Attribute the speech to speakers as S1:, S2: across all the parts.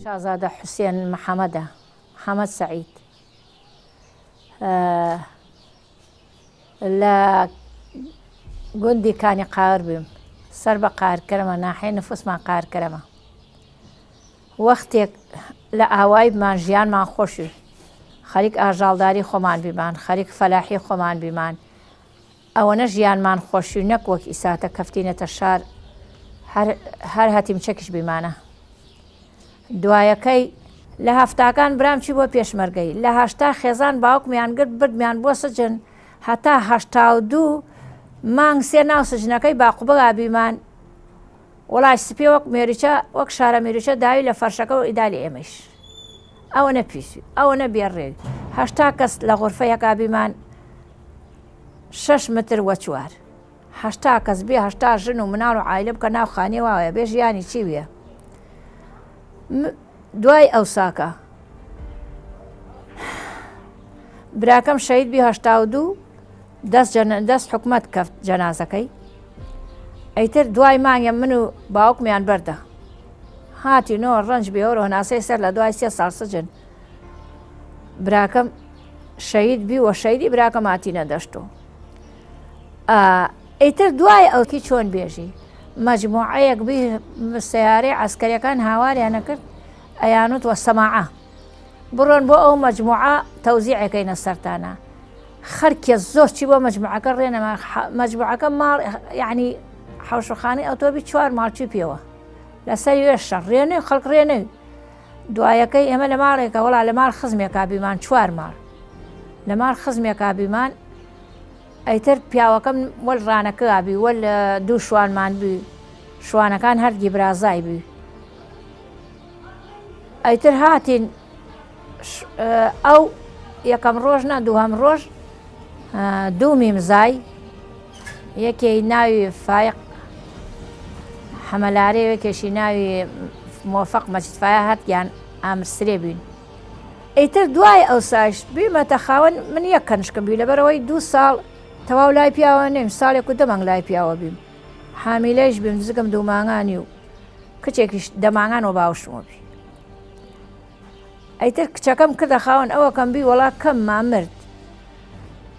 S1: شازادە حوسێن محەمەدە، محەمەد سەعید، لە گوندی کانی قاور بیم، سەر بە قارکەرەمە، ناحیەی نفوسمان قارکەرەمە. وەختێک لە ئاوایی بمان ژیانمان خۆشی، خەریک ئاژاڵداری خۆمان بیمان، خەریک فەلاحی خۆمان بیمان، ئەوەنە ژیانمان خۆشی نەک وەک ئیساتە کەفتینەتە شار هەر هەر هەتیم چەکیش بیمانە. دوایەکەی لە هەفتاکان برام چی بۆ پێشمەرگەی لە 80 خێزان باوکمیان گرت بردمیان بۆ سجن هەتا 82 مانگ سێ ناو سجنەکەی باقوبەگا بیمان وڵای سپێ وەک مێریچە وەک شارە مێریچە داوی لە فەرشەکە و ئیدالی ئێمەیش ئەوەنە پیسی ئەوەنە بێڕێوی 80 کەس لە غورفە یەکا بیمان شەش متر وە چوار 80 کەس بێ 80 ژن و مناڵ و عایلە بکە ناو خانیە واوەیە بێ ژیانی چی ویە دوای ئەوساکە براکەم شەید بی 82 دەست دەست حکومەت کەفت جەنازەکەی ئەیتر دوای مانگە من و باوکمیان بەردە هاتی نۆ ڕەنج بێوەرە هەناسەی سەر لە دوای سێ ساڵ سجن براکەم شەید بی وە شەیدی براکەم هاتینە دەشتۆ ئیتر دوای ئەوکی چۆن بێژی مەجموعەیەک بی سیارەی عسکەریەکان هاواریانە کرد ئەیانوت وە سەماعە بڕۆن بۆ ئەو مەجموعە تەوزیعەکەینە سەرتانە خەرکێ زۆر چی بۆ مەجموعەکە ڕێنەما مەجموعەکە ماڵ یعنی حەوشەخانەی ئەوتۆبی چوار ماڵچی پێوە لەسەر وێ شەڕ ڕێنێ خەڵک ڕێنێ دوایەکەی ئێمە لە ماڵێکە وەڵا لە ماڵ خزمێکا بیمان چوار ماڵ لە ماڵ خزمێکا بیمان ئەیتر پیاوەکەم وەل ڕانەکە بی وەل دوو شوانمان بی شوانەکان هەردگی برازای بی ئەیتر هاتین ئەو یەکەم ڕۆژ نا دووهەم ڕۆژ دوو میمزای یەکێی ناوی فایق حەمەلارێ یەکێشی ناوی مۆفق مەجید فایە هەردگیان ئامر سرێ بووین ئیتر دوای ئەوساش بیمەتە خاوەن من یەک کەنشکم بی لەبەرەوەی دوو ساڵ تەواو لای پیاوە نیم ساڵێک و دەمانگ لای پیاوە بیم حامیلەیش بیم زگم دوو مانگانی و کچێکیش دەمانگان و باوشمەوە بی ئەیتر کچەکەم کردە خاوەن ئەوەکەم بی وەڵا کەم ما مرد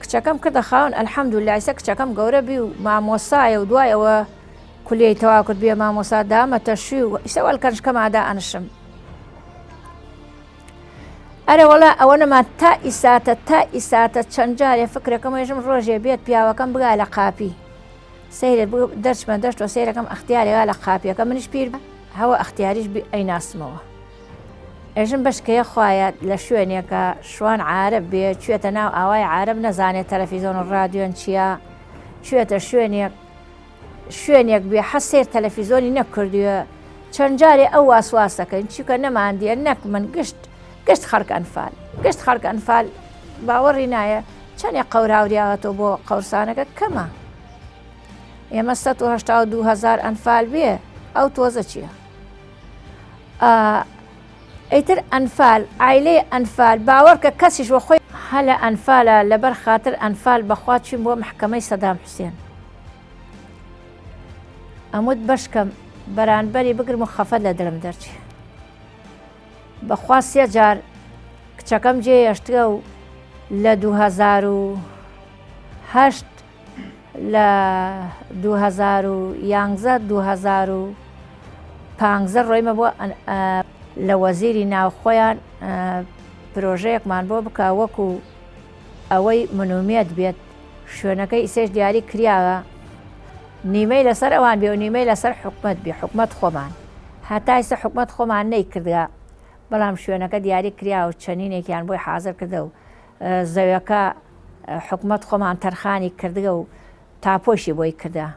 S1: کچەکەم کردە خاوەن الحمدلله ئیسە کچەکەم گەورە بی و مامۆسایە و دوای ئەوە کولیەی تەواو کرد بیە مامۆسا دامە تەشوی و ئیسە وەل کەنشکەما دائەنشم ئەرە وەڵا ئەوە نەما تا ئیساتە تا ئیساتە چەند جارێ فکرەکەم وێژم ڕۆژێ بێت پیاوەکەم بگا لە قاپی سەیرە دەرچمە دەشتەوە سەیرەکەم ئەختیارێگا لە قاپیەکە منیش پیر هەوە ئەختیاریش ئەیناسمەوە ئێژم بەشکەیە خوایە لە شوێنێکە شوان عارەب بێ چوێتە ناو ئاوای عارەب نەزانێ تەلەفیزۆن و ڕادیۆن چییە چوێتە شوێنێک شوێنێک بێ حەز سێر تەلەفیزۆنی نەکردووە چەند جارێ ئەو واسواسەکەین چونکە نەماندیە نەک من گشت گشت خەڵک ئەنفال گشت خەڵک ئەنفال باوەڕی نایە چەندێ قەوراوریاوەتەوە بۆ قەورسانەکە کەمە ئێمە 1970 هزار ئەنفال بێ ئەو تۆزە چییە؟ ئیتر ئەنفال عایلەی ئەنفال باوەڕکە کەسیش وە خۆی هەلە ئەنفالە لەبەر خاتر ئەنفال بەخوا چوین بۆ مەحکەمەی سەدام حوسێن ئەموت بەشکەم بەرانبەری بگرم و خەفەت لە دلم دەرچێ بەخوا سێ جار کچەکەم جێ هێشتگە و لە 2008 لە 2011 2015 ڕۆیمە بۆ لە وەزیری ناوخۆیان پرۆژەیەکمان بۆ بکە وەکو ئەوەی منومێت بێت شوێنەکەی ئیسێش دیاری کریاوە نیمەی لەسەر ئەوان بێ و نیمەی لەسەر حکومت بێ حکومت خۆمان هەتا ئیسە حکومت خۆمان نەیکردگە بەڵام شوێنەکە دیاری کریا و چەنینێکیان بۆی حازر کردە و زەویەکە حکومەت خۆمان تەرخانی کردگە و تاپۆشی بۆی کردە.